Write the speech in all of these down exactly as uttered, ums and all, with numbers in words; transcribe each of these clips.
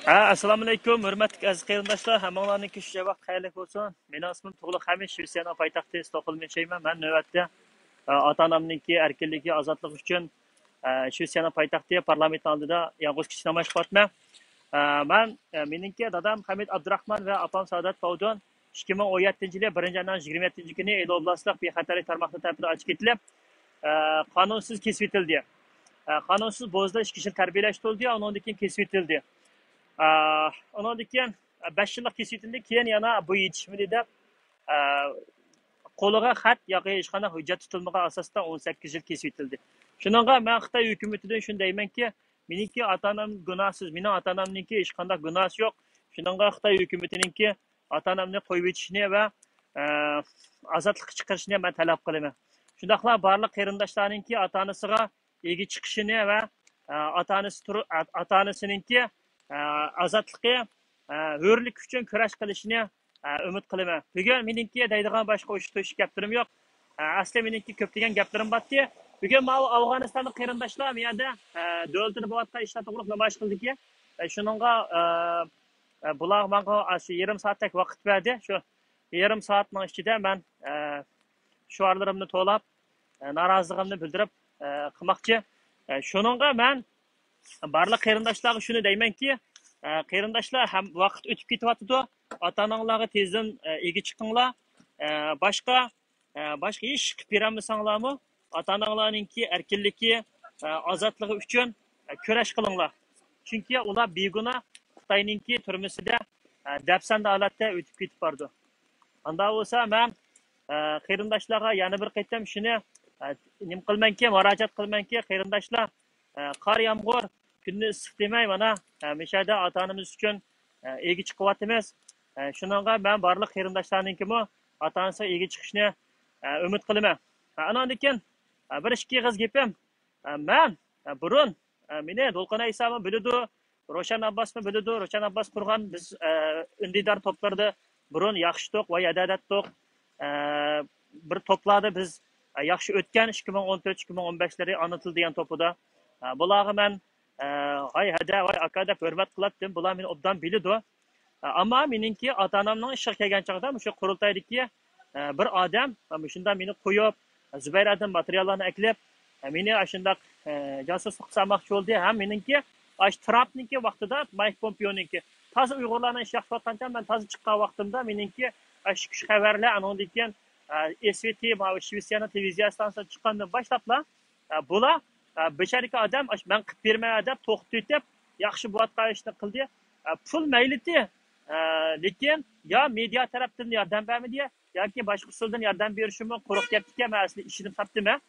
ھە، ئەسسالامۇئەلەيكۇم، ھۆرمەتلىك ئەزىز قېرىنداشلار، ھەممىڭلارنىڭكى شۇ ۋاقىت خەيرلىك بولسۇن. مېنىڭ ئىسمىم تۇغلۇق ھەمىد، شىۋېتسىيەنىڭ پايتەختى ستوكھولمدىن ياشايمەن. مەن نۆۋەتتە، ئە، ئاتا-ئانامنىڭكى ئەركىنلىكى، ئازادلىقى ئۈچۈن، ئە، شىۋېتسىيەنىڭ پايتەختى پارلامېنتنىڭ ئالدىدا يالغۇز كېچە نامايىش قىلىۋاتىمەن. ئە، مەن، ئە، مېنىڭكى دادام ھەمىد ئابدۇراخمان ۋە ئاپام سائادەت باۋدۇن ئىككى مىڭ ئون يەتتىنچى يىلى بىرىنچى ئاينىڭ يىگىرمە يەتتىنچى كۈنى ئىلى ئوبلاستلىق بىخەتەرلىك تارماقلىرى تەرىپىدىن ئاچىپ كېتىلىپ، ئە، قانۇنسىز كېسىۋېتىلدى. ئە، قانۇنسىز بوزدا ئىككى يىل تەربىيەلەشتۈرۈلدى، ئۇنىڭدىن كېيىن كېسىۋېتىلدى. ئە، ئۇنىڭدىن كېيىن، ئە، بەش يىللىق كېسىۋېتىلدى، كېيىن يەنە بۇ يېتىشمىدى دەپ، ئە، قولىغا خەت ياكى ھېچقانداق ھۆججەت تۇتۇلمىغان ئاساستا ئون سەككىز يىل كېسىۋېتىلدى. شۇنىڭغا مەن خىتاي ھۆكۈمىتىدىن شۇنى دەيمەنكى، مېنىڭكى ئاتا-ئانام گۇناھسىز، مېنىڭ ئاتا-ئانامنىڭكى ھېچقانداق گۇناھسى يوق. شۇنىڭغا خىتاي ھۆكۈمىتىنىڭكى ئاتا-ئانامنى قويۇۋېتىشنى ۋە، ئە، ئازادلىققا چىقىرىشنى مەن تەلەپ قىلىمەن. شۇنداقلا بارلىق قېرىنداشلارنىڭكى ئاتا-ئانىسىغا ئىگە چىقىشىنى ۋە، ئە، ئاتا-ئانىسى تۇر-، ئە، ئاتا-ئانىسىنىڭكى، ئە، ئازادلىقى، ئە، ھۆرلۈك ئۈچۈن كۈرەش قىلىشىنى، ئە، ئۈمىد قىلىمەن. بۈگۈن مېنىڭكى دەيدىغان باشقا ئوشۇق-توشۇق گەپلىرىم يوق. ئە، ئەسلى مېنىڭكى كۆپلىگەن گەپلىرىم بارتى. بۈگۈن ماۋۇ ئافغانىستانلىق قېرىنداشلار بۇ يەردە، ئە، دۆلىتىدە بولۇۋاتقان ئىشلار توغرۇلۇق نامايىش قىلدىكى. ئە، شۇنىڭغا، ئە، ئە، بۇلار ماڭا شۇ يېرىم سائەتتەك ۋاقىت بەردى. شۇ يېرىم سائەتنىڭ ئىچىدە مەن، ئە، شوئارلىرىمنى توۋلاپ، ئە، نارازىلىقىمنى بىلدۈرۈپ، ئە، قىلماقچى. ئە، شۇنىڭغا مەن بارلىق قېرىنداشلارغا شۇنى دەيمەنكى، ئە، قېرىنداشلار، ھەم ۋاقىت ئۆتۈپ كېتىۋاتىدۇ. ئاتا-ئاناڭلارغا تېزدىن، ئە، ئىگە چىقىڭلار. ئە، باشقا، ئە، باشقا ھېچ قىلىپ بېرەلمىسەڭلارمۇ، ئاتا-ئاناڭلارنىڭكى ئەركىنلىكى، ئە، ئازادلىقى ئۈچۈن، ئە، كۈرەش قىلىڭلار. چۈنكى ئۇلار بىگۇناھ خىتاينىڭكى تۈرمىسىدە، ئە، دەپسەندە ھالەتتە ئۆتۈپ كېتىپ بارىدۇ. ئانداق بولسا، مەن، ئە، قېرىنداشلارغا يەنە بىر قېتىم شۇنى، ئە، نېمە قىلىمەنكى، مۇراجىئەت قىلىمەنكى، قېرىنداشلار، ئە، قار يامغۇر، كۈندە ئىسسىق دېمەي، مانا، ئە، مىشەدە ئاتا-ئانىمىز ئۈچۈن، ئە، ئىگە چىقىۋاتىمىز. ئە، شۇنىڭغا مەن بارلىق قېرىنداشلارنىڭكىمۇ ئاتا-ئانىسىغا ئىگە چىقىشىنى، ئە، ئۈمىد قىلىمەن. ئە، ئاناندىن كېيىن، ئە، بىر ئىككى ئېغىز گېپىم. ئە، مەن، ئە، بۇرۇن، ئە، مېنى دولقۇن ئەيسامۇ بىلىدۇ، روشەن ئابباسمۇ بىلىدۇ. روشەن ئابباس قۇرغان بىز، ئە، ئۈندىدار توپلىرىدا بۇرۇن ياخشىتۇق ۋە يەدەدەتتۇق. ئە، بىر توپلاردا بىز، ئە، ياخشى ئۆتكەن ئىككى مىڭ ئون تۆت، ئىككى مىڭ ئون بەشلىرى ئانا تىل دېگەن توپىدا. ئە، بۇلارغا مەن، ئە، ھاي ھەدە، ھاي ئاكا دەپ ھۆرمەت قىلاتتىم. بۇلار مېنى ئوبدان بىلىدۇ. ئە، ئەمما مېنىڭكى ئاتا-ئانامنىڭ ئىشىغا كەلگەن چاغدا مۇشۇ قۇرۇلتايدىكى، ئە، بىر ئادەم، ئە، مۇشۇنداق مېنى قويۇپ، ئە، زۇبەيرەدىن ماتېرىياللارنى ئەكېلىپ، ئە، مېنى ئاشۇنداق، ئە، جاسۇسلۇق قىلسا ئالماقچى بولدى. ھەم مېنىڭكى ئاشۇ ترامپنىڭكى ۋاقتىدا مايك پومپېونىڭكى تازا ئۇيغۇرلارنىڭ ئىشى ياخشى بولۇۋاتقان چاغ، مەن تازا چىققان ۋاقتىمدا مېنىڭكى ئاشۇ كۈچ خەۋەرلەر، ئانىڭدىن كېيىن، ئە، ئېس ۋى تى، ماۋۇ شىۋېتسىيەنىڭ تېلېۋىزىيەسى ئىستانسىسىدىن چىققاندىن باشلاپلا، ئە، بۇلار، ئە، بىر شەرىكە ئادەم ئاش-، مەن قىلىپ بېرىمەن دەپ توختىتىپ، ياخشى بولۇۋاتقان ئىشنى قىلدى. ئە، پۇل مەيلىتى، ئە، لېكىن يا مېدىيا تەرەپتىن ياردەم بەرمىدى، ياكى باشقا ئۇسۇلدىن ياردەم بېرىشىمۇ قۇرۇق گەپتىكەن، مەن ئەسلى ئىشىنىپ تاپتىمەن.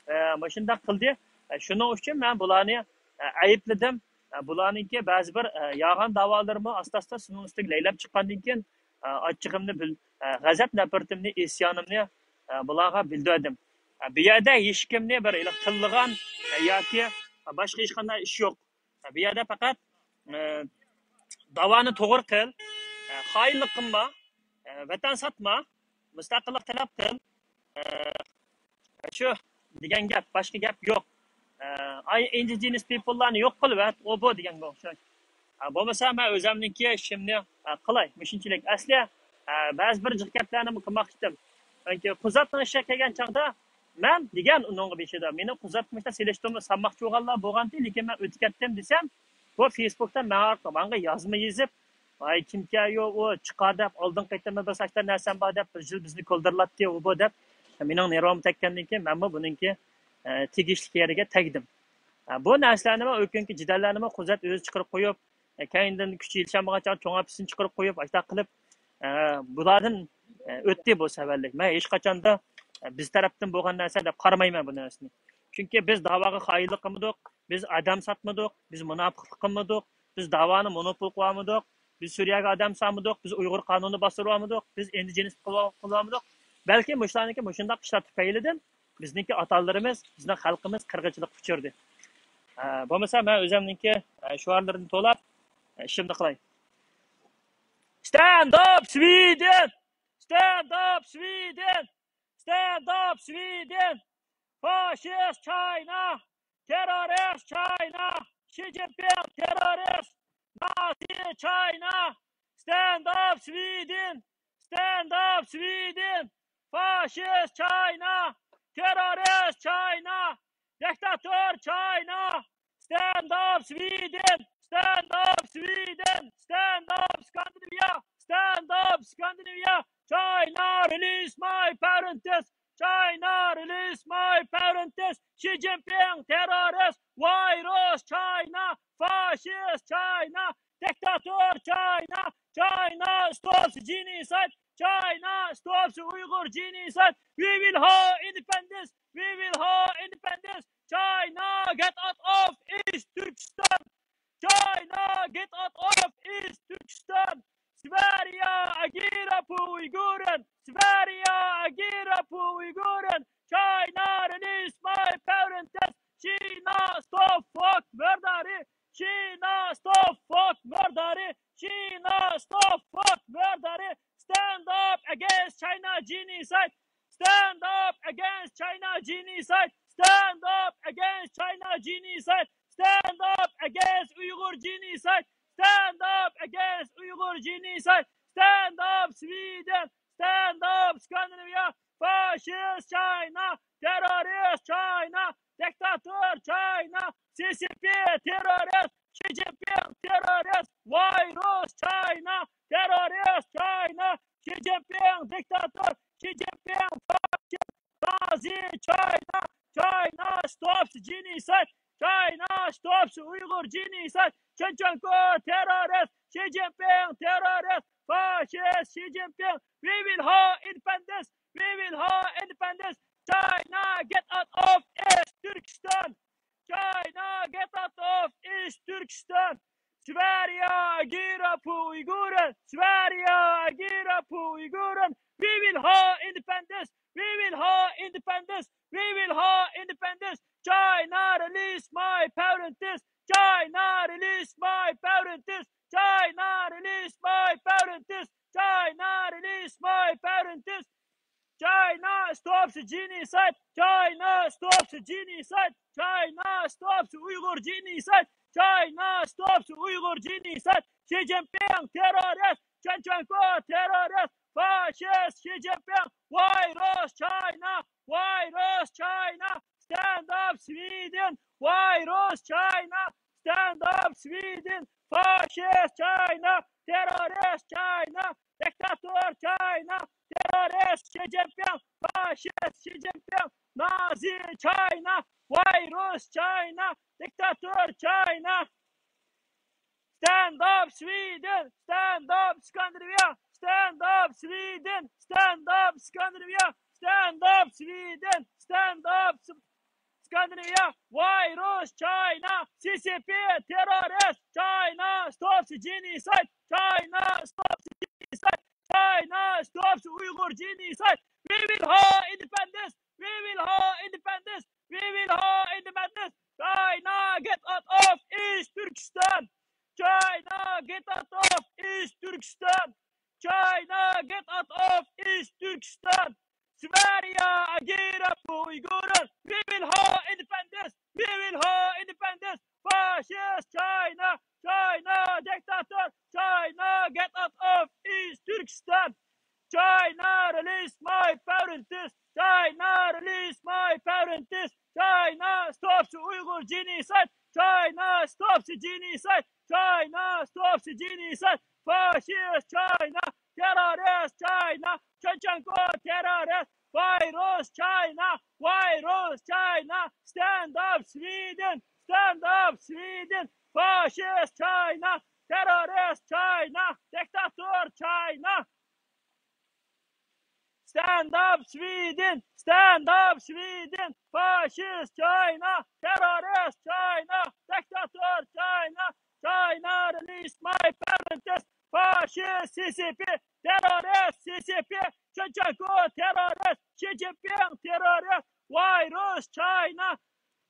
ئە، مۇشۇنداق قىلدى. ئە، شۇنىڭ ئۈچۈن مەن بۇلارنى، ئە، ئەيىبلىدىم. ئە، بۇلارنىڭكى بەزى بىر، ئە، يالغان داۋالىرىمۇ ئاستا-ئاستا سۇنىڭ ئۈستىگە لەيلەپ چىققاندىن كېيىن، ئە، ئاچچىقىمنى بىل-، ئە، غەزەپ نەپرىتىمنى، ئىسيانىمنى، ئە، بۇلارغا بىلدۈردۈم. ئە، بۇ يەردە ھېچكىمنى بىر ھېلىقى تىللىغان، ئە، ياكى باشقا ھېچقانداق ئىش يوق. بۇ يەردە پەقەت، ئە، داۋانى توغرا قىل، ئە، خائىنلىق قىلما، ئە، ۋەتەن ساتما، مۇستەقىللىق تەلەپ قىل، ئە، شۇ دېگەن گەپ، باشقا گەپ يوق. ئە، ئاي ئىندىجېنس پىپللارنى يوق قىلىۋەت، ئۇ بۇ دېگەنگە ئوخشاش. ئە، بولمىسا مەن ئۆزۈمنىڭكى ئىشىمنى، ئە، قىلاي، مۇشۇنچىلىك. ئەسلى، ئە، بەزى بىر جىق گەپلەرنىمۇ قىلماقچىدىم. چۈنكى قۇزاتنىڭ ئىشىغا كەلگەن چاغدا مەن دېگەن ئۇنىڭغا بېشىدا، مېنى قۇزاتقا مۇشۇنداق سېلىشتۇرما سالماقچى بولغانلار بولغانتى، لېكىن مەن ئۆتۈپ كەتتىم دېسەم، بۇ فېيسبۇكتا ماڭا، ماڭا يازما يېزىپ، ۋاي كىمكەن يو ئۇ چىقار دەپ، ئالدىنقى قېتىممۇ بىر ساچتا نەرسەم بار دەپ، بىر يىل بىزنى كولدۇرلاتتى ئۇ بۇ دەپ، مېنىڭ نېرۋامنى تەگكەندىن كېيىن مەنمۇ بۇنىڭكى، ئە، تېگىشلىك يېرىگە تەگدىم. ئە، بۇ نەرسىلەرنىمۇ، ئۆكۈنكى جېدەللەرنىمۇ قۇزات ئۆزى چىقىرىپ قويۇپ، ئە، كەينىدىن كۈچى يېتىشەلمىگەن چاغ چوڭ ئاپىسىنى چىقىرىپ قويۇپ، ئاشۇنداق قىلىپ، ئە، بۇلاردىن، ئە، ئۆتتى بۇ سەۋەنلىك. مەن ھېچقاچاندا، ئە، بىز تەرەپتىن بولغان نەرسە دەپ قارىمايمەن بۇ نەرسىنى. چۈنكى بىز داۋاغا خائىنلىق قىلمىدۇق، بىز ئادەم ساتمىدۇق، بىز مۇناپىقلىق قىلمىدۇق، بىز داۋانى مونوپول قىلىۋالمىدۇق، بىز سۈرىيەگە ئادەم سالمىدۇق، بىز ئۇيغۇر قانۇنىنى باستۇرۇۋالمىدۇق، بىز ئىندىجېنس قىلىۋالمىدۇق. بەلكى مۇشۇلارنىڭكى مۇشۇنداق ئىشلار تۈپەيلىدىن بىزنىڭكى ئاتالىرىمىز، بىزنىڭ خەلقىمىز قىرغىنچىلىققا ئۇچرىدى. ئە، بولمىسا مەن ئۆزۈمنىڭكى، ئە، شوئارلىرىنى توۋلاپ، ئە، ئىشىمنى قىلاي. Stand up Sweden! Stand up Sweden! Stand up Sweden! Fascist China! Terrorist China! Xi Jinping terrorist! Nazi China. Stand up Sweden. Stand up Sweden. Fascist China. Terrorist China. Diktator China. Stand up Sweden. Stand up Sweden. Stand up Scandinavia. Stand up Scandinavia. China, release my parents. China, release my parents. Xi Jinping, terrorist, virus, China, fascist, China, dictator, China, China stops genocide, China stops Uyghur genocide. We will have independence. We will have independence. China, get out of East Turkestan. China, get out of East Turkestan. Sverige, agera för Uiguren. Sverige, agera för Uiguren. China, release my parents. Kina, stop folk mörderi. Kina, stop folk mörderi. Kina, stop folk mörderi. Stand up against China genocide. Stand up against China genocide. Stand up against China genocide. Stand up against Uyghur genocide. Stand up against Uyghur genocide. Stand up Sweden. Stand up Scandinavia. Fascist China. Terrorist China. Dictator China. C C P terrorist. Xi Jinping terrorist. Virus China. Terrorist China. Xi Jinping dictator. Xi Jinping fascist. Nazi China. China stops genocide. China stops Uyghur genocide. Chen Quanko terrorist. Xi Jinping terrorist. Fascist Xi Jinping. We will have independence. We will have independence. China, get out of East Turkestan. China, get out of East Turkestan. Sverige, agera för Uiguren. Sverige, agera för Uiguren. We will have independence. We will have independence. We will have independence. China, release my parents. China, release my parents. China, release my parents. China, release my parents. China stops genocide. China stops genocide. China stops Uyghur genocide. China stops Uyghur genocide. Xi Jinping terrorist. Chen Quanko terrorist. Fascist Xi Jinping. Virus China. Virus China. Stand up Sweden. Virus China. Stand up Sweden. Fascist China. Terrorist China. Dictator China. Terrorist Xi Jinping. Fascist Xi Jinping. Nazi China. Virus China. Dictator China. Stand up Sweden. Stand up Scandinavia. Stand up Sweden. Stand up Scandinavia. Stand up Sweden. Stand up Scandinavia. Virus China. C C P terrorist. China stops genocide. China stops genocide. China stops Uyghur genocide. We will have independence. We will have independence. We will have independence. China, get out of East Turkestan. China, get out of East Turkestan. China, get out of East Turkestan. Sverige, agera för Uiguren. We will have independence. We will have independence. Fascist China. China, dictator. China, get out of East Turkestan. China, release my parents. China, release my parents. China stops Uyghur genocide. China stops genocide. China stops genocide. Fascist China. Terrorist China. Chen Quanko terrorist. Virus China. Virus China. Stand up Sweden. Stand up Sweden. Fascist China. Terrorist China. Dictator China. Stand up Sweden. Stand up Sweden. Fascist China. Terrorist China. Dictator China. China, release my parents. Fascist C C P. Terrorist C C P. Chen Quanko terrorist. Xi Jinping terrorist. Virus China.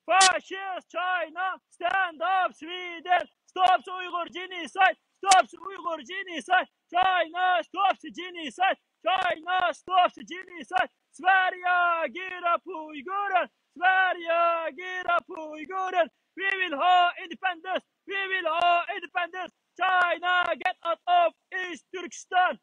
Fascist China. Stand up Sweden. Stops Uyghur genocide. Stops Uyghur genocide. China stops genocide. China stops genocide. Sverige, agera för Uiguren. Sverige, agera för Uiguren. We will have independence. We will have independence. China, get out of East Turkestan.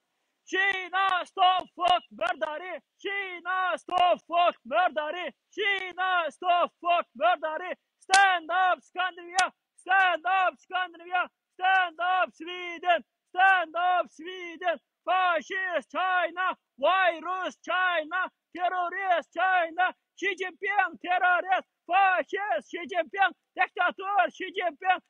China, stop fuck murder. China, stop fuck murder. China, stop fuck murder. Stand up, Scandinavia. Stand up, Scandinavia. Stand up, Sweden. Stand up, Sweden. Fascist China. Virus China. Terrorist China. Xi Jinping terrorist. Fascist Xi Jinping. Diktator Xi Jinping.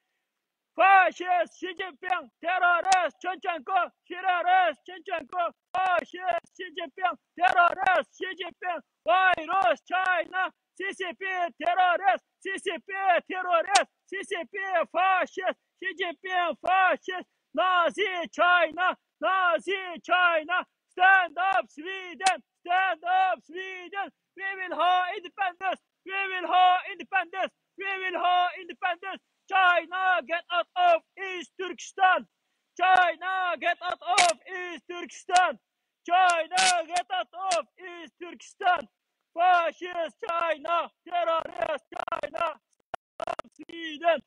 Fascist Xi Jinping, terrorist Chinchenko, terrorist Chinchenko, fascist Xi Jinping, terrorist Xi Jinping, virus China, C C P terrorist, C C P terrorist, C C P fascist, Xi Jinping fascist, Nazi China, Nazi China, stand up Sweden, stand up Sweden, we will have independence, we will have independence, we will have independence. China, get out of East Turkestan. China, get out of East Turkestan. China, get out of East Turkestan. Fascist China, terrorist China, stop Sweden.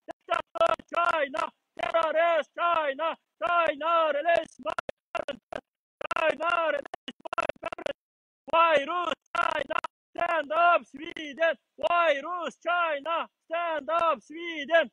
Dictator China, terrorist China, China, release my parents. China, release my parents. Virus China, stand up Sweden. Virus China, stand up Sweden.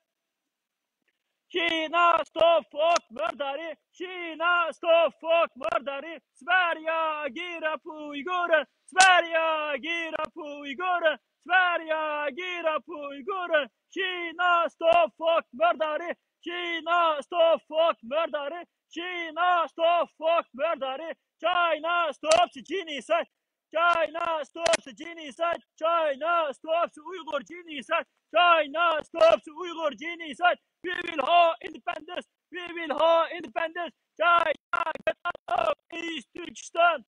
China, stop fuck murder. China, stop fuck murder. Sverige, agera på Uiguren. Sverige, agera på Uiguren. Sverige, agera på Uiguren. China, stop fuck murder. China, stop fuck murder. China, stop fuck murder. China, stop genocide. China stops genocide. China stops Uyghur genocide. China stops Uyghur genocide. We will have independence. We will have independence. China, get out of East Turkestan.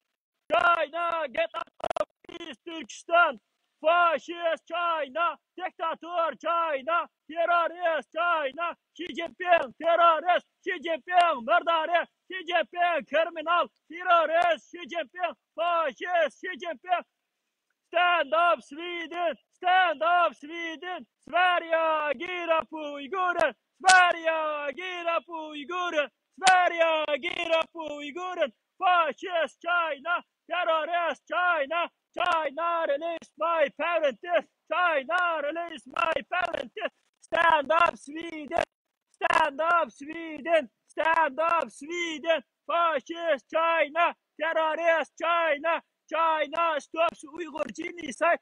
China, get out of East Turkestan. Fascist China, diktator China, terrorist China, Xi Jinping terrorist, Xi Jinping murder, Xi Jinping criminal, terrorist Xi Jinping, fascist Xi Jinping. Stand up Sweden, stand up Sweden. Sverige, agera på Uiguren. Sverige, agera på Uiguren. Sverige, agera på Uiguren. Fascist China, terrorist China. China, release my parents. China, release my parents. Stand up Sweden. Stand up Sweden. Stand up Sweden. Fascist China, terrorist China. China stops Uyghur genocide.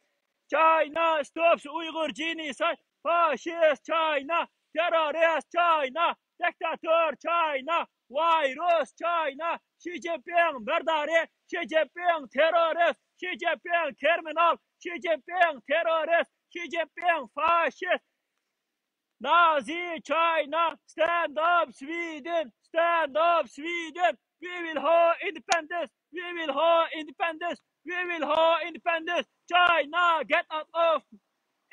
China stops Uyghur genocide. Fascist China, terrorist China, dictator China, virus China, Xi Jinping murder, Xi Jinping terrorist, Xi Jinping criminal, Xi Jinping terrorist, Xi Jinping fascist. Nazi China, stand up Sweden, stand up Sweden. We will have independence, we will have independence, we will have independence. China, get out of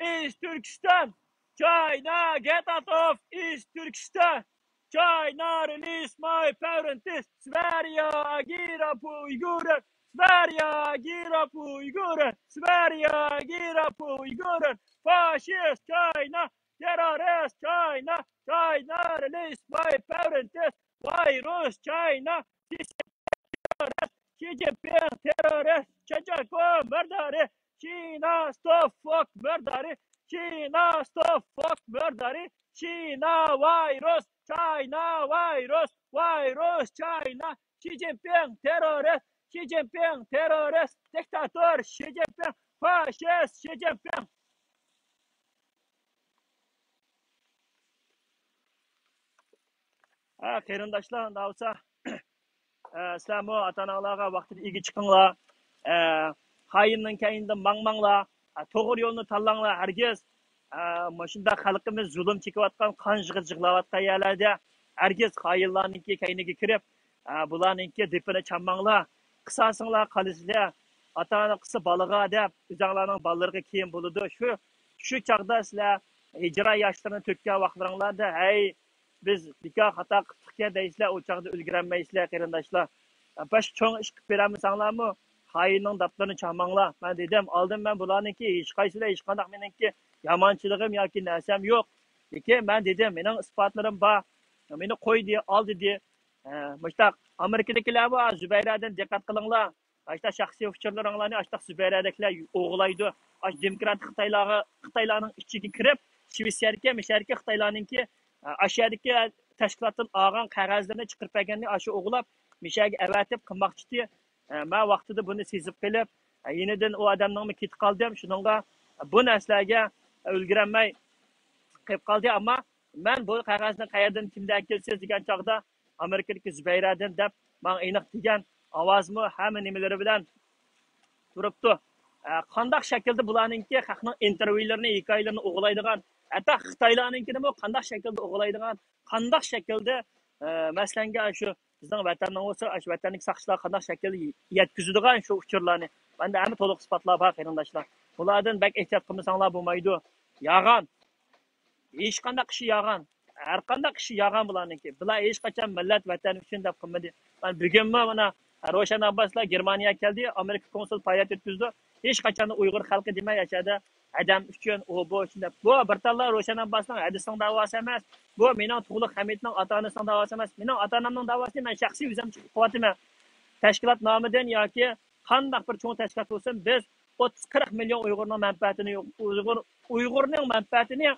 East Turkestan. China, get out of East Turkestan. China, release my parents. Sverige, agera på Uiguren. Sverige, agera på Uiguren. Sverige, agera på Uiguren. Fascist China, terrorist China, China, release my parents. Virus China, terrorist, Xi Jinping terrorist, Xi Jinping murder, China stop fuck murder, China stop fuck murder, China virus, China virus, virus China, Xi Jinping terrorist, Xi Jinping terrorist, diktator Xi Jinping, fascist Xi Jinping. ھە، قېرىنداشلار، ئۇنداق بولسا، ئە، سىلەرمۇ ئاتا-ئاناڭلارغا ۋاقتىدا ئىگە چىقىڭلار. ئە، خائىننىڭ كەينىدىن ماڭماڭلار. ئە، توغرا يولنى تاللاڭلار ھەرگىز. ئە، مۇشۇنداق خەلقىمىز زۇلۇم چېكىۋاتقان، قان يىغلاۋاتقان يەرلەردە ھەرگىز خائىنلارنىڭكى كەينىگە كىرىپ، ئە، بۇلارنىڭكى دېپىنى چالماڭلار. قىساسىڭلار قالىسىلەر. ئاتا-ئانا قىلسا بالىغا دەپ، ئۆزۈڭلارنىڭ بالىلىرىغا كېيىن بولىدۇ. شۇ، شۇ چاغدا سىلەر ھىجران ياشلىرىنى تۆككەن ۋاقىتلىرىڭلاردا، ھەي، بىز بىكار خاتا قىپتىكەن دەيسىلەر، ئۇ چاغدا ئۈلگۈرەلمەيسىلەر، قېرىنداشلار. باشقا چوڭ ئىش قىلىپ بېرەلمىسەڭلارمۇ، خائىننىڭ داپلىرىنى چالماڭلار. مەن دېدىم، ئالدىن مەن بۇلارنىڭكى ھېچقايسىلار، ھېچقانداق مېنىڭكى يامانچىلىقىم ياكى نەرسەم يوق. لېكىن مەن دېدىم، مېنىڭ ئىسپاتلىرىم بار، مېنى قويدى، ئال دېدى. ئە، مۇشتاق ئامېرىكىدىكىلەر بار، زۇبەيرەدىن دىققەت قىلىڭلار. ئاشتا شەخسىي ئۇچۇرلىرىڭلارنى ئاشتا زۇبەيرەدىكىلەر ئوغۇلايدۇ. ئاش دېموكراتىك خىتايلارغا، خىتايلارنىڭ ئىچىگە كىرىپ، شىۋېتسىيەدىكى، مىشەدىكى خىتايلارنىڭكى، ئە، ئاشۇ يەردىكى تەشكىلاتتىن ئالغان قەغەزلىرىنى چىقىرىپ بەرگەننى ئاشۇ ئوغۇلاپ، مىشەگە ئەۋەتىپ قىلماقچىتى. ئە، مەن ۋاقتىدا بۇنى سېزىپ قېلىپ، ئە، يېنىدىن ئۇ ئادەمنىڭمۇ كېتىپ قالدىم. شۇنىڭغا بۇ نەرسىلەرگە ئۈلگۈرەلمەي قېلىپ قالدى. ئەمما مەن بۇ قەغەزنى قەيەردىن، كىمدىن ئەكەلسىز دېگەن چاغدا، ئامېرىكىدىكى زۇبەيرەدىن دەپ ماڭا ئېنىق دېگەن ئاۋازمۇ ھەممە نېمىلىرى بىلەن تۇرۇپتۇ. ئە، قانداق شەكىلدە بۇلارنىڭكى خەقنىڭ ئىنتېرۋيۇلىرىنى، ھېكايىلىرىنى ئوغرىلايدىغان، ھەتتا خىتايلارنىڭكىنىمۇ قانداق شەكىلدە ئوغرىلايدىغان، قانداق شەكىلدە، ئە، مەسىلەنگە شۇ بىزنىڭ ۋەتەننىڭ بولسا، ئاشۇ ۋەتەنلىك ساقچىلار قانداق شەكىلدە يەتكۈزىدىغان شۇ ئۇچۇرلارنى. مەندە ھەممە تولۇق ئىسپاتلار بار، قېرىنداشلار. بۇلاردىن بەك ئېھتىيات قىلمىساڭلار بولمايدۇ. يالغان. ھېچقانداق ئىشى يالغان. ھەر قانداق ئىشى يالغان بۇلارنىڭكى. بۇلار ھېچقاچان مىللەت، ۋەتەن ئۈچۈن دەپ قىلمىدى. مانا بۈگۈنمۇ مانا روشەن ئابباسلار گېرمانىيەگە كەلدى، ئامېرىكا كونسۇل پائالىيەت ئۆتكۈزدى. ھېچقاچان ئۇيغۇر خەلقى دېمەي، ئاشۇ يەردە ئادەم ئۈچۈن، ئۇ بۇ ئۈچۈن دەپ. بۇ بىر تاللا روشەن ئابباسنىڭ ھەدىسىنىڭ داۋاسى ئەمەس. بۇ مېنىڭ تۇغلۇق ھەمىدنىڭ ئاتا ئانىسىنىڭ داۋاسى ئەمەس. مېنىڭ ئاتا ئانامنىڭ داۋاسىنى مەن شەخسىي ئۆزۈم چىقىپ قىلىۋاتىمەن. تەشكىلات نامىدىن ياكى قانداق بىر چوڭ تەشكىلات بولسۇن، بىز ئوتتۇز قىرىق مىليون ئۇيغۇرنىڭ مەنپەئەتىنى، ئۇيغۇر، ئۇيغۇرنىڭ مەنپەئەتىنى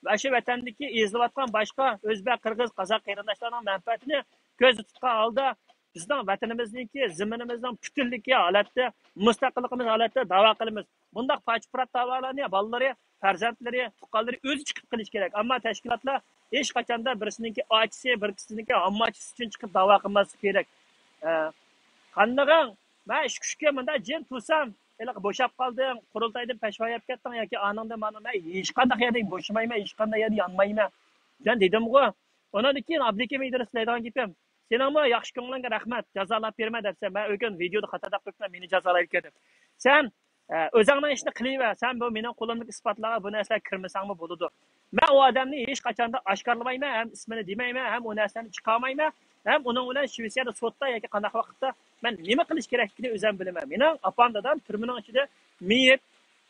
ۋە شۇ ۋەتەندىكى ئېزىلىۋاتقان باشقا ئۆزبەك، قىرغىز، قازاق قېرىنداشلارنىڭ مەنپەئەتىنى كۆزدە تۇتقان ھالدا بىزنىڭ ۋەتىنىمىزنىڭكى، زېمىنىمىزنىڭ پۈتۈنلۈكى ھالەتتە، مۇستەقىللىقىمىز ھالەتتە داۋا قىلىمىز. بۇنداق پاچ-پۇرات داۋالارنى بالىلىرى، پەرزەنتلىرى، تۇغقانلىرى ئۆزى چىقىپ قىلىشى كېرەك. ئەمما تەشكىلاتلار ھېچقاچاندا بىرسىنىڭكى ئاچىسى، بىرسىنىڭكى ھامماچىسى ئۈچۈن چىقىپ داۋا قىلماسلىقى كېرەك. ئە، قاندىغىڭ؟ مەن ئىككى ئۈچ كۈن مۇنداق جىم تۇرسام، ھېلىقى بوشاپ قالدىڭ، قۇرۇلتايدىن پەشۋا يەپ كەتتىڭ ياكى ئانىڭدىن مانىڭ، مەن ھېچقانداق يەردە بوشىمايمەن، ھېچقانداق يەردە يانمايمەن دېگەن دېدىمغۇ. ئۇنىڭدىن كېيىن ئابدۇكېرىم ئىدرىس دەيدىغان گېپىم، سېنىڭمۇ ياخشى كۆڭلۈڭگە رەھمەت، جازالاپ بېرىمەن دەپسەن. مەن ئۆگەن ۋىدېيودا خاتا دەپ قويۇپتىمەن، مېنى جازالايدىكەن دەپ. سەن، ئە، ئۆزۈڭنىڭ ئىشىنى قىلىۋەر. سەن بۇ مېنىڭ قولۇمدىكى ئىسپاتلارغا بۇ نەرسىلەرگە كىرمىسەڭمۇ بولىدۇ. مەن ئۇ ئادەمنى ھېچقاچاندا ئاشكارىلىمايمەن، ھەم ئىسمىنى دېمەيمەن، ھەم ئۇ نەرسىلەرنى چىقارمايمەن، ھەم ئۇنىڭ بىلەن شىۋېتسىيەدە سوتتا ياكى قانداق ۋاقىتتا مەن نېمە قىلىش كېرەكلىكىنى ئۆزۈم بىلىمەن. مېنىڭ ئاپام دادام تۈرمىنىڭ ئىچىدە مېيىپ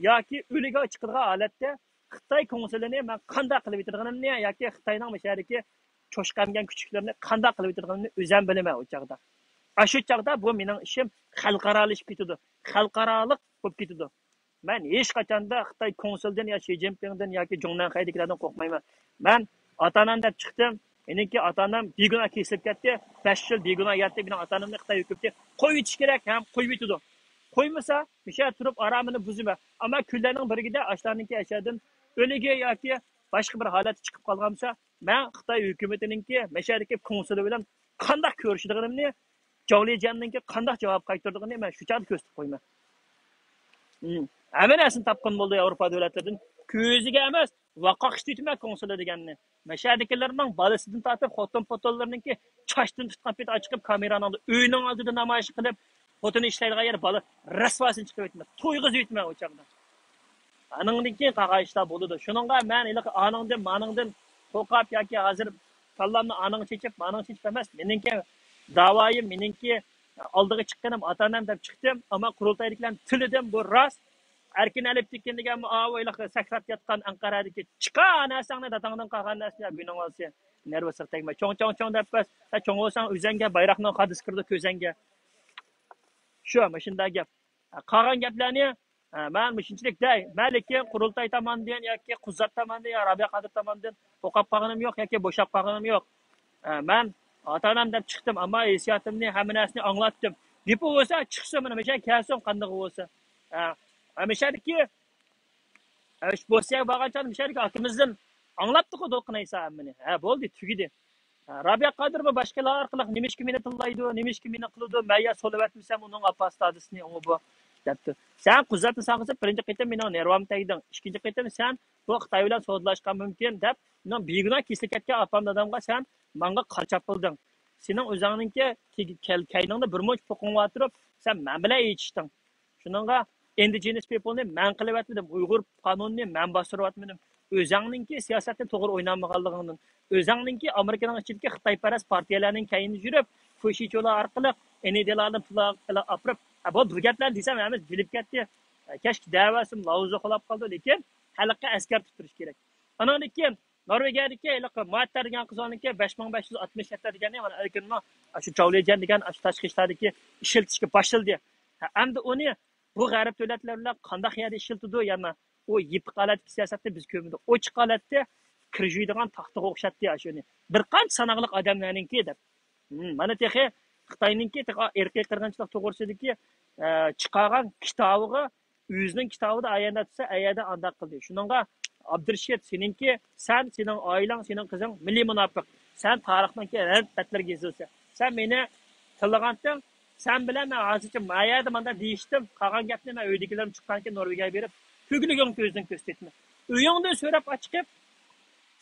ياكى ئۆلۈگە چىقىدىغان ھالەتتە خىتاي كونسۇلىنى مەن قانداق قىلىۋېتىدىغىنىمنى ياكى خىتاينىڭ مۇشۇ يەردىكى چوشقا ئەمگەن كۈچۈكلىرىنى قانداق قىلىۋېتىدىغىنىمنى ئۆزۈم بىلىمەن ئۇ چاغدا. ئاشۇ چاغدا بۇ مېنىڭ ئىشىم خەلقئارالىشىپ كېتىدۇ. خەلقئارالىق بولۇپ كېتىدۇ. مەن ھېچقاچاندا خىتاي كونسۇلدىن يا شى جىنپىڭدىن ياكى جۇڭنەنخەيدىكىلەردىن قورقمايمەن. مەن ئاتا ئانام دەپ چىقتىم. مېنىڭكى ئاتا ئانام بىگۇناھ كېسىلىپ كەتتى. بەش يىل بىگۇناھ ياتتى. مېنىڭ ئاتا ئانامنى خىتاي ھۆكۈمىتى قويۇۋېتىش كېرەك ھەم قويۇۋېتىدۇ. قويمىسا، مۇشۇ يەردە تۇرۇپ ئارامىنى بۇزىمەن. ئەمما كۈنلەرنىڭ بىرىگىدە ئاشۇلارنىڭكى ئەشەدىن ئۆلۈگى ياكى باشقا بىر ھالەتتە چىقىپ قالغان بولسا، مەن خىتاي ھۆكۈمىتىنىڭكى مەشەدىكى كونسۇلى بىلەن قانداق كۆرۈشىدىغىنىمنى، جاۋ لىجيەننىڭكى قانداق جاۋاب قايتۇرىدىغىنىنى مەن شۇ چاغدا كۆرسىتىپ قويىمەن. ھىم. ھەممە نەرسىنى تاپقان بولدى ياۋروپا دۆلەتلىرىدىن. كۆزىگە ئەمەس، ۋاقاق ئىشلىتىمەن كونسۇلى دېگەننى. مەشەدىكىلەرنىڭ بالىسىدىن تارتىپ خوتۇن-پوتۇنلىرىنىڭكى چاچتىن تۇتقان پېتى چىقىپ كامېرانىڭ ئۆيىنىڭ ئالدىدا نامايىش قىلىپ، خوتۇنى ئىشلەيدىغان يەر بالا رەسۋاسىنى چىقىرىۋېتىمەن. تويغۇزۇۋېتىمەن ئۇ چاغدا. ئانىڭدىن كېيىن قالغان ئىشلار بولىدۇ. شۇنىڭغا مەن ھېلىقى ئانىڭدىن، مانىڭدىن قورقۇپ ياكى ھازىر كاللامنى ئانىڭغا چېچىپ، مانىڭغا چېچىپ ئەمەس، مېنىڭكى داۋايىم، مېنىڭكى ئالدىغا چىققىنىم ئاتا-ئانام دەپ چىقتىم. ئەمما قۇرۇلتايدىكىلەرنى تىللىدىم، بۇ راست. ئەركىن ئەلىپتىكىن دېگەنمۇ ئاۋۇ ھېلىقى سەكرەپ ياتقان ئەنقەرەدىكى، چىقار نەرسەڭنى، داداڭدىن قالغان نەرسىنى، گۇنىڭ بولسۇن. نېرۋىسىغا تەگمە. چوڭ، چوڭ، چوڭ دەپ بەس. سەن چوڭ بولساڭ ئۆزەڭگە بايراقنىڭ قادىسى كىرىدۇ كۆزەڭگە. شۇ، مۇشۇنداق گەپ. قالغان گەپلەرنى، ئە، مەن مۇشۇنچىلىك دەي. مەن لېكىن قۇرۇلتاي تاماندىن ياكى قۇززات تاماندىن يا رابىيە قادىر تاماندىن قورقۇپ قالغىنىم يوق ياكى بوشاپ قالغىنىم يوق. ئە، مەن ئاتا-ئانام دەپ چىقتىم، ئەمما ھېسسىياتىمنى، ھەممە نەرسىنى ئاڭلاتتىم. گېپى بولسا چىقسۇن، مانا مۇشۇ يەرگە كەلسۇن، قاندىقى بولسا. ئە، ھەمىشەدىكى، ئە، بوسنىيەگە بارغان چاغدا مۇشۇ يەردىكى ئاكىمىزدىن ئاڭلاتتىققۇ دولقۇن ئەيسا ھەممىنى. ھە، بولدى، تۈگىدى. ھە، رابىيە قادىرمۇ باشقىلار ئارقىلىق نېمىشقا مېنى تىللايدۇ، نېمىشقا مېنى قىلىدۇ، مەن يا سولىۋەتمىسەم ئۇنىڭ ئاپا ستاتۇسىنى ئۇمۇ بۇ، دەپتۇ. سەن قۇززاتنى ساڭغۇزۇپ، بىرىنچى قېتىم مېنىڭ نېرۋامنى تەگدىڭ، ئىككىنچى قېتىم سەن بۇ خىتاي بىلەن سودىلاشقان مۇمكىن دەپ، مېنىڭ بىگۇناھ كېسىلىپ كەتكەن ئاپام دادامغا سەن ماڭا قارا چاپپىلدىڭ. سېنىڭ ئۆزۈڭنىڭكى كەينىڭدە بىر مۇنچە پوقۇڭ بار تۇرۇپ، سەن مەن بىلەن ئېچىشتىڭ. شۇنىڭغا ئىندىجېنس پىپلنى مەن قىلىۋەتمىدىم، ئۇيغۇر قانۇنىنى مەن باستۇرۇۋەتمىدىم. ئۆزەڭنىڭكى سىياسەتنى توغرا ئوينالمىغانلىقىڭدىن، ئۆزەڭنىڭكى ئامېرىكىنىڭ ئىچىدىكى خىتايپەرەس پارتىيەلەرنىڭ كەينىدە يۈرۈپ، فۇشىچۇلار ئارقىلىق ئېنىدېلاردىن پۇل ئاپىرىپ، ھە، بۇ، بۇ گەپلەرنى دېسەم ھەممىسى بىلىپ كەتتى. كەچكە دەۋەسىم لاۋزۇ قولاپ قالدى، لېكىن خەلققە ئەسكەرتىپ تۇرۇش كېرەك. ئانىڭدىن كېيىن نورۋېگىيەدىكى ھېلىقى ماتتا دېگەن قىزنىڭكى بەش مىڭ بەش يۈز ئاتمىش يەتتە دېگەننى مانا ئەركىنمۇ شۇ جاۋلىجيەن دېگەن ئاشۇ تاشقى ئىشلاردىكى ئىشلىتىشكە باشلىدى. ھە، ئەمدى ئۇنى بۇ غەرب دۆلەتلىرى بىلەن قانداق يەردە ئىشلىتىدۇ يەنە؟ ئۇ يېپىق ھالەتتىكى سىياسەتنى بىز كۆرمىدۇق. ئوچۇق ھالەتتە كىر يۇيىدىغان تاختىغا ئوخشاتتى شۇنى. بىر قانچە ساناقلىق ئادەملەرنىڭكى دەپ. ھم، مانا تېخى خىتاينىڭكى تېخى ئىرقىي قىرغىنچىلىق توغرىسىدىكى ئە، چىقارغان كىتابىغا، ئۆزىنىڭ كىتابىدا ئايەندە تۇرسا ئەيەدە ئانداق قىلدى. شۇنىڭغا ئابدۇرېشىت، سېنىڭكى، سەن، سېنىڭ ئائىلەڭ، سېنىڭ قىزىڭ مىللىي مۇناپىق. سەن تارىخنىڭكى رەت بەتلىرىگە يېزىلسا. سەن مېنى تىللىغانتىڭ، سەن بىلەن مەن ھازىرچە ما يەردە مانداق دېيىشتىم. قالغان گەپنى مەن ئۆيدىكىلىرىم چىققاندىن كېيىن نورۋېگىيەگە بېرىپ كۆكلىكىڭ كۆزدىن كۆز تېتىمەن. ئۆيۈڭدىن سۆرەپ ئاچىقىپ،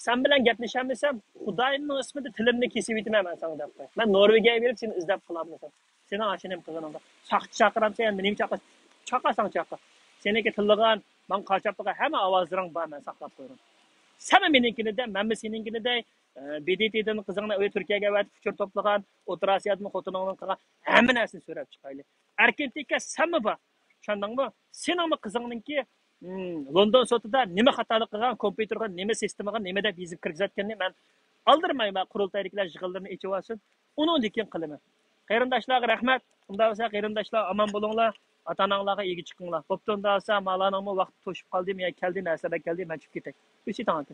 سەن بىلەن گەپلىشەلمىسەم خۇدايىمنىڭ ئىسمىدا تىلىمنى كېسىۋېتىمەن مەن ساڭا دەپ قوي. مەن نورۋېگىيەگە بېرىپ سېنى ئىزدەپ قالالمىسام. سېنىڭ ئاشۇ نېمە قىلغىنىڭدا. ساقچى چاقىرامسەن يا نېمە چاقىر؟ چاقىرساڭ چاقىر. سېنىڭكى تىللىغان، ماڭا قارشاپ تۇرغان ھەممە ئاۋازلىرىڭ بار، مەن ساقلاپ قويدۇم. سەنمۇ مېنىڭكىنى دە، مەنمۇ سېنىڭكىنى دەي. ئە، بې دې تېدىن قىزىڭنى ئۆي تۈركىيەگە ئەۋەتىپ ئۇچۇر توپلىغان، ئوتتۇرا ئاسىيادىن خوتۇنۇڭنىڭ قىلغان ھەممە نەرسىنى سۆرەپ چىقايلى. ئەركىن تېكە سەنمۇ بار. چۈشەندىڭمۇ؟ سېنىڭمۇ قىزىڭنىڭكى، ھىم، لوندون سوتىدا نېمە خاتالىق قىلغان، كومپيۇتېرغا نېمە، سىستېمىغا نېمە دەپ يېزىپ كىرگۈزەتكىنىنى مەن ئالدىرىمايمەن. قۇرۇلتايدىكىلەر يىغىنلىرىنى ئېچىۋالسۇن. ئۇنىڭدىن كېيىن قىلىمەن. قېرىنداشلارغا رەھمەت. ئۇنداق بولسا قېرىنداشلار ئامان بولۇڭلار. ئاتا-ئاناڭلارغا ئىگە چىقىڭلار. بوپتۇ، ئۇنداق بولسا مالانىڭمۇ ۋاقتى توشۇپ قالدى. مەن كەلدى، نەرسىلەر كەلدى، مەن چۈشۈپ كېتەي. ئۆسۈتۈڭ ئاكا.